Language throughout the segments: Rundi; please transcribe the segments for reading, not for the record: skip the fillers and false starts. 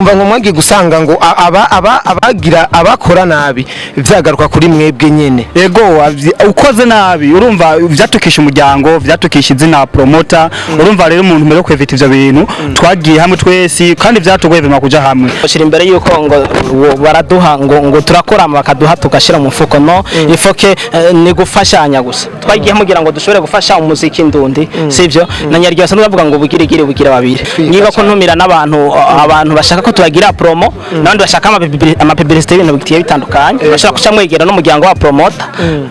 Umva ngo mwagiye gusanga ngo aba abagira abakora nabi vyagaruka kuri mwebwe nyene. Ego, ukoze nabi, urumva vyatukisha umuryango, vyatukisha izina promoter. Urumva rero umuntu mbere yo kwevita ivyo bintu, twagiye hamwe twese kandi vyatugoye bima kuja hamwe. Bashyira imbere yuko ngo baraduha ngo turakora bakaduha tugashyira mu mufuko. No ifoke ni gufashanya gusa. Twagiye mugira ngo dushobore gufasha umuziki ndundi, sivyo? Na nyaryo basanzwe bavuga ngo bugirigiri bugira babiri. Niba ko ntumira n'abantu, abantu bashaka ko tubagira promo n'abandi bashaka amapublicité y'ibintu bigiye bitandukanye, bashaka kuca mwegera n'umuryango wa promoter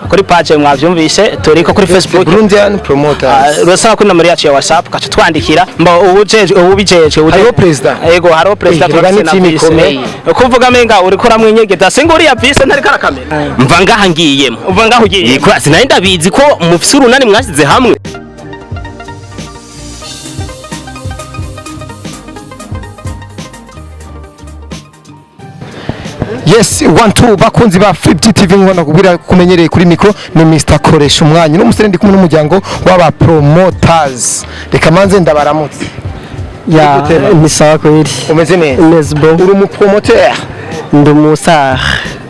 kuri page mwavyumvise, turiko kuri Facebook. Burundian Promoters. Urasaba kuri nomero yacu ya WhatsApp kaca twandikira mba ubujejwe ubijejwe. Hariho president? Yego, hariho president. Rega ni turafise na team vice. ikomeye. Kuvuga menga uriko uramwinyegeza, singa uriya vice ntariko arakamera. Mva ngaha ngiyemo. Uva ngaho ugiye. Yego, sinari ndabizi ko mufise urunani mwashyize hamwe. Yes, one two, bakunzi ba Flip TV, nkona kubwira kumenyereye kuri micro ni Mr Koresha umwanya. N'umusore ndi kumwe n'umuryango w'aba promoters. Reka manze ndabaramutse. Ya, Gutema. ni sawa kweli. Umeze neza? Neza bo. Uri umu promoter? Ndi umustar.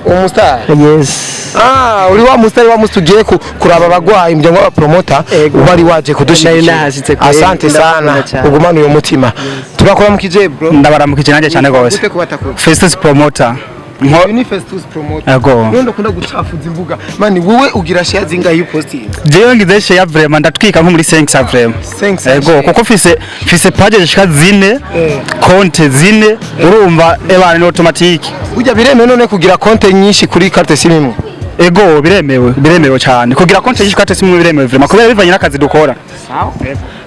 Umustar? Yes. Ah, uri wa mustar wa musi ugiye kuraba abagwayi, umuryango w'aba promoter wari waje kudushigikira. Nari nahashitse kweli. Asante sana. Ndabakunda cyane. Ugumane uyo mutima. Turakora mu kije bro. Ndabaramukije nanjye cyane gose. Gute kubatakura? Festus promoter. Uyu ni Festus promoter. Yego. None ukunda gucafuza imbuga. Mani wowe ugira share zingahe upostinga? Jewe ngize share vraiment ndatwika nko muri 5 vraiment. 5? Ego, kuko mfise page zishika zine, konte zine, urumva ebana ni automatique. Burya biremewe none kugira konte nyinshi kuri carte SIM imwe? Ego, biremewe, biremewe cyane kugira konte nyinshi kuri simu, biremewe vraiment kubera bivanye n'akazi dukora.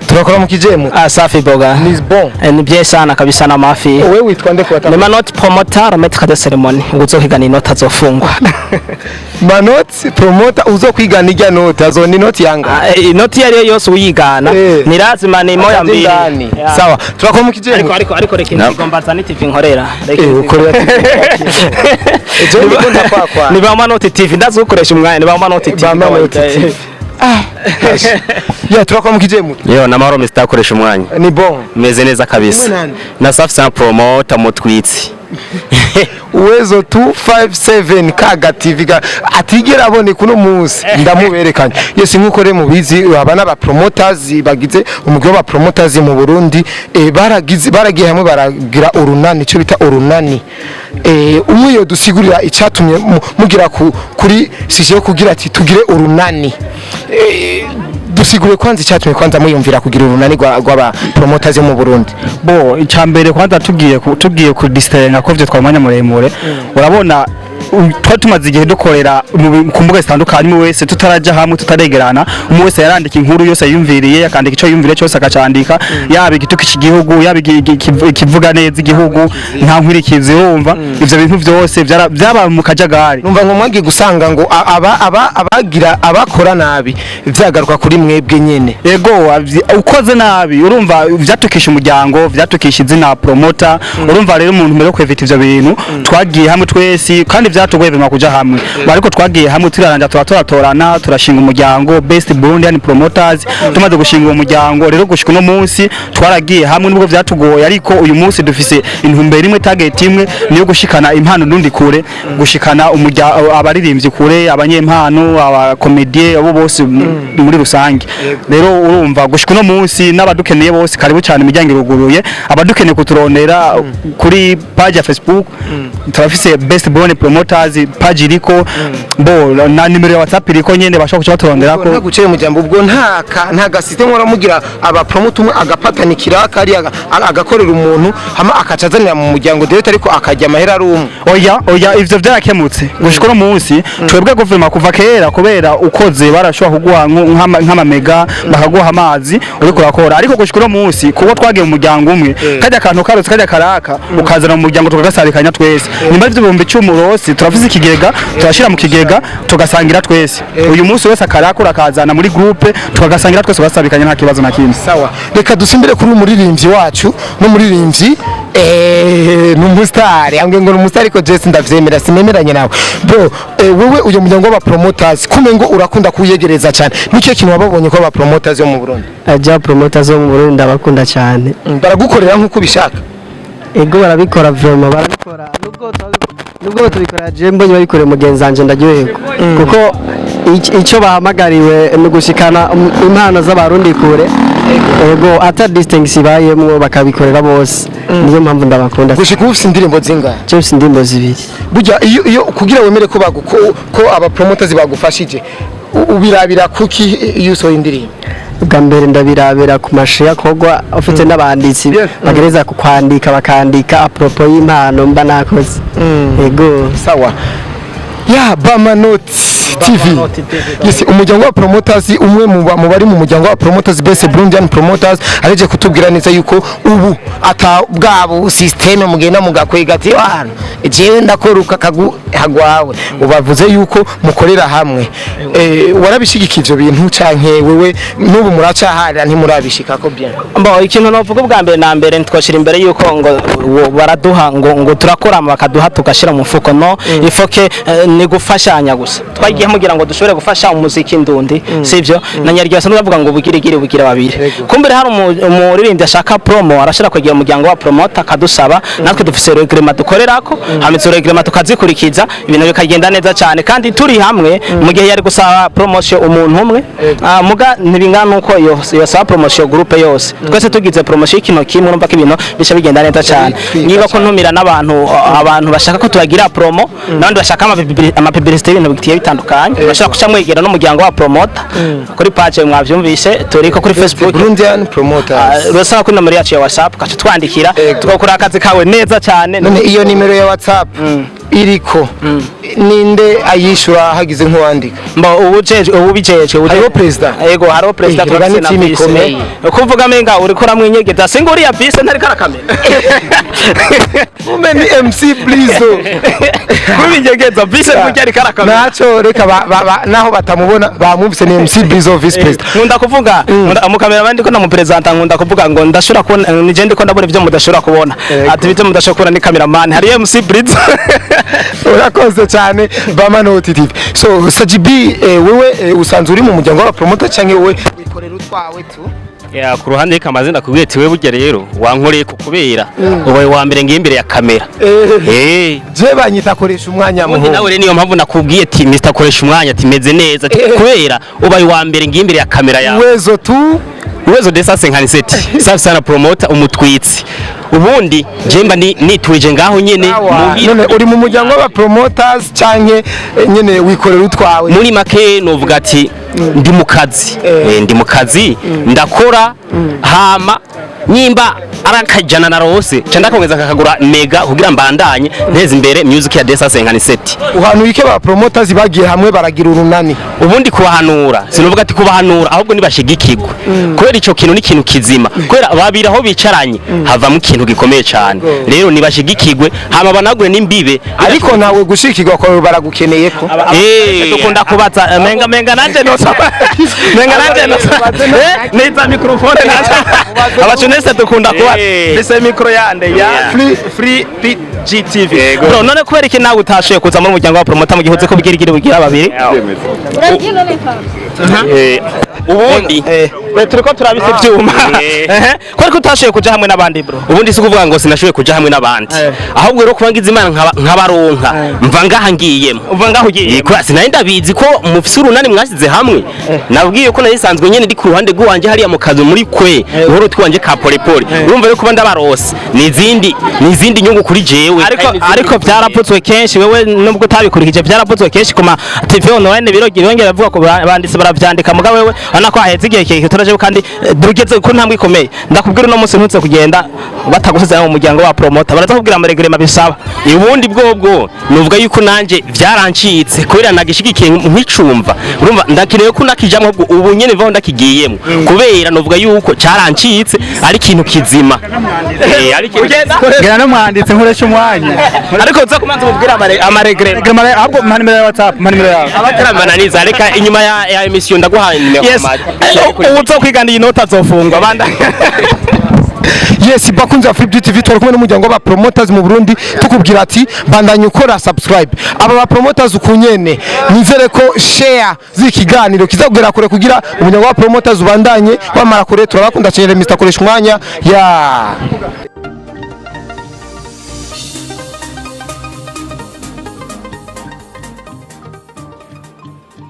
Turakora mu kijemu. Ah, safi boga. Ni bon. Ni bien sana kabisa na mafi. Wewe witwa nde Ni kubatakura? Manot promoter, maître de cérémonie, ngo uzohigana inota azofungwa. Manoti promoter uzokwigana ijya note azona inoti yanga. Ah, inoti iyo ariyo yose uyigana ni lazima ni moya mbili. Ndani. Ya. Sawa. Turakora mu kijemu. Ariko reka inzigo mbaza TV nkorera. Reka inzigo. Ukorera TV. Ejo ndiko ndakwakwa. Ni ba Manoti TV, ndazi gukoresha umwanya, ni ba Manoti TV. Ba Manoti TV. Ya, turakora mu kijemu. Yo, namahoro Mr Koresha umwanya. Ni bon. Meze neza kabisa. Kumwe nande? Na Safi sana promoter mutwitsi. Uwezo 257 kaga TV atigera aboneka uno munsi ndamuberekanye. Yes, nkuko rero mubizi, aba n'aba promoters bagize umugwi w'aba promoters mu Burundi, baragize baragiye hamwe baragira urunani, ico bita urunani. Umwe yo dusigurira icatumye mugira kuri sije yo kugira ati tugire urunani. Dusigure kwanza icatumye kwanza muyumvira kugira urunani rw'aba promoters mu Burundi. Bo, icambere kwanza tugiye ku distenga ko vyo twamanya muremure, urabona twari tumaze igihe dukorera ku mbuga zitandukanye, umwe wese tutaraja hamwe, tutaregerana. Umwe wese yarandika inkuru yose yumviriye, akandika ico yumviriye cyose akacandika, yaba igituka igihugu, yaba ikivuga neza igihugu, nta nkurikizi. Urumva ivyo bintu vyose vyaba mu kajagari. Numva ngo mwagiye gusanga ngo aba abagira abakora nabi vyagaruka kuri mwebwe nyene. Ego, ukoze nabi, urumva vyatukisha umuryango, vyatukisha izina promoter. Urumva rero umuntu mbere yo kwevita ivyo bintu, twagiye hamwe twese kandi vyatugoye bima kuja hamwe, ariko twagiye hamwe turaranja turatorana, turashinga umuryango Best Burundian Promoters. Tumaze gushinga uwo muryango rero, gushika uno munsi twaragiye hamwe nubwo vyatugoye, ariko uyu munsi dufise intumbero imwe, target imwe, niyo gushikana impano nundi kure, gushikana abaririmbyi kure, abanyempano, abakomedie, abo bose muri rusange. Rero urumva gushika uno munsi n'abadukeneye bose karibu cyane, imiryango iruguruye. Abadukeneye kuturondera kuri page ya Facebook, turafise Best Born Promoters page iriko, bo na nimero ya WhatsApp iriko nyene, bashobora kuca baturonderako. Nta guceye mu jambo, ubwo nta ga system muramugira aba promoter umwe agapatana ikiraka ari agakorera umuntu hama akaca azanira mu muryango direct, ariko akajya amahera ari umwe? Oya, oya, ivyo vyarakemutse gushika uno munsi. Twebwe guverinoma kuva kera, kubera ukoze barashobora kuguha nk'amamega, bakaguha amazi uriko urakora, ariko gushika uno munsi kuko twagiye mu muryango umwe, kajya akantu karotse kajya karaka ukazana mu muryango tukagasabikanya twese. Nimba ari 10,000 uronse, turafise ikigega, turashira mu kigega tugasangira twese. Uyu munsi wese akaraka urakazana muri groupe tukagasangira twese, ugasabikanya nta kibazo na kimwe. Sawa, reka dusimbire kuri umuririmbyi wacu n'umuririmbyi, ni umusitari ambwe ngo ni umusitari, ariko Jesse ndavyemera sinemeranye nawe bro. Wewe uyu muryango w'aba promoters kume ngo urakunda kuyegereza cyane, nicyo kintu wababonye ko aba promoters yo mu Burundi? Aja promoters bo mu Burundi ndabakunda cyane. Baragukorera nk'uko ubishaka? Ego, barabikora vraiment, barabikora. Nubwo tubikora, je mbonye babikoreye mugenzi wanje ndaryoherwa, kuko icyo bahamagariwe ni ugushikana impano z'Abarundi kure. Ego, ata distinction ibayemwo, bakabikorera bose, niyo mpamvu ndabakunda. Gushika ubu ufise indirimbo zingahe? Je mfise indirimbo zibiri. Burya iyo kugira wemere ko aba promoters bagufashije, ubirabira kuki iyo usohoye indirimbo? Bwa mbere ndabirabira ku mashusho akorwa, ufite n'abanditsi bagereza ku kwandika, bakandika à propos y'impano mba nakoze. Ego. Sawa ya Bamanoti TV. Yes, umuryango wa promoters, umwe mu bari mu muryango wa promoters, Best Burundian Promoters, areje kutubwira neza yuko ubu ata bwabo système mugenda mugakwega ati hano jewe ndakora kagu hagwawe, ubavuze yuko mukorera hamwe. Warabishigikije ivyo bintu canke wewe n'ubu muracaharira ntimurabishikako bien? Bo, ikintu novuga ubwa mbere na mbere, ntitwashira imbere yuko ngo baraduha ngo turakora bakaduha tugashyira mu mufuko. No, il faut que ni gufashanya gusa. Twagiye mugira ngo dushobore gufasha umuziki ndundi, sivyo? Na nyaryo basanzwe bavuga ngo bugirigiri bugira babiri. Kumbere hari umuririmbyi ashaka promo, arashobora kwegera umuryango wa promoter akadusaba. Natwe dufise règlement dukorerako, hama izo règlement tukazikurikiza, ibintu bikagenda neza cyane kandi turi hamwe. Mu gihe yari gusaba promotion umuntu umwe, muga ntibingana nuko iyo saba promotion groupe yose. Twese tugize promotion y'ikintu kimwe, urumva ko ibintu bica bigenda neza cyane. Niba ko ntumira n'abantu, abantu bashaka ko tubagira promo n'abandi bashaka ama publicité y'ibintu bigiye bitandukanye, bashaka kuca mwegera n'umuryango wa promoter kuri page mwavyumvise, turiko kuri Facebook. Burundian Promoters. Urasaba kuri nomero yacu ya WhatsApp, ukaca twandikira, tugakora akazi kawe neza cyane. None iyo nimero ya WhatsApp iriko ninde ayishura hagize nk'uwandika? Mbo ubujejwe, ubijejwe. Hariho president? Yego, hariho president. Rega Turafise na ni team vice. ikomeye. Kuvuga menga uriko uramwinyegeza, singa uriya vice ntariko arakamera. Ume ni MC Blizo. Kubinyegeza vice burya ariko arakamera. Naco reka naho batamubona bamwumvise, ni MC Blizo, vice president. Nkunda kuvuga umukameraman ndiko ndamupresenta, nkunda kuvuga ngo ndashobora kubona, ni je ndiko ndabona ibyo mudashobora kubona. Ati ibyo mudashobora kubona ni cameraman, hari MC Blizo. Urakoze cyane, Bamanoti TV. So Sajibi, wewe usanzwe uri mu muryango w'abapromoter canke wewe wikorera utwawe tu? Ya, ku ruhande kamaze ndakubwiye ati we burya rero wankoreye ku kubera ubaye wa mbere ngiye imbere ya kamera. Je banyita koresha umwanya Ubundi muho. Nawe rero niyo mpamvu nakubwiye ati Mr koresha umwanya, ati meze neza, ati kubera ubaye wa mbere ngiye imbere ya kamera yawe. Uwezo tu. Uwezo de sase nkaniseti safi sana, promoter umutwitsi. Ubundi je mba niturije ngaho nyene muhira. None uri mu muryango w'abapromoters canke nyene wikorera utwawe? Muri make novuga ati ndi mu kazi. Ndi mu kazi ndakora, hama nyimba arakajana na rose ca ndakongeza kakagura mega kugira mbandanye nteze imbere music ya Desa Senkaniseti. Uhanuye iki ba promoters bagiye hamwe baragira urunani? Ubundi kubahanura, sinovuga ati kubahanura, ahubwo nibashigikirwe, kubera ico kintu ni ikintu kizima, kubera babiri aho bicaranye havamo ikintu gikomeye cyane. Rero nibashigikirwe hama banagure n'imbibe. Ariko nawe gushikirwa kwawe baragukeneye ko. Dukunda kubaza menga nanje nosa, menga nanje nosa niza microphone nanje abachunese dukunda kubaza. Bise micro yande ya Free PGTV. Bro, none kubera iki nawe utashoye kuza muri umuryango wa promoter mu gihe uzi ko bwira bugira babiri? Ubundi Turiko turabise ivyuma. Kubera ko utashoye kuja hamwe n'abandi, bro? Ubundi si ukuvuga ngo sinashoboye kuja hamwe n'abandi, ahubwo rero kuba ngize Imana nkabaronka mva ngaha ngiyemo. Uva ngaho ugiye. Kubera sinari ndabizi ko mufise urunani mwashyize hamwe. Nabwiye ko nari sanzwe nyene ndi ku ruhande rw'iwanje hariya mu kazu muri kwe uhoro twanje ka polepole. Urumva rero kuba ndabarose ni izindi nyungu kuri jewe. Ariko Kandi n'izindi ariko nyungu kuri byaraputswe kenshi. Wewe nubwo utabikurikije, byaraputswe kenshi ku ma TV online, birogira bongera bavuga ko banditse baravyandika. Muga wewe urabona ko haheze igihe kirekire turaje kandi tugeze ku ntambwe ikomeye. Ndakubwira uno munsi ntutse kugenda batagusize mu muryango wa promoter, baraza kubwira ama règlement bisaba. Ubundi bwobwo nuvuga yuko nanje vyarancitse kubera nagishigikiye nk'icumva. Urumva ndakeneye ko nakijamwo, ahubwo ubu nyene vaho ndakigiyemo, kubera nuvuga yuko carancitse ari ikintu kizima. Ari ikintu Ngira no mwanditse nkoresha umwanya. Ariko uza kumanza umubwira ama règlement. Règlement, ahubwo mpa nimero ya WhatsApp, mpa nimero yawe. Abataramananiza, reka inyuma ya émission ndaguhaye nimero. Yes, uza kwigana iyi nota azofungwa banda. Yes, bakunzi ba Free TV, twari kumwe n'umuryango w'aba promoters mu Burundi, tukubwira ati bandanye ukora subscribe. Aba ba promoters ukunyene, nizere ko share z'ikiganiro kizagera kure kugira umuryango wa promoters ubandanye wamara kure. Turabakunda cyane. Mr koresha umwanya ya.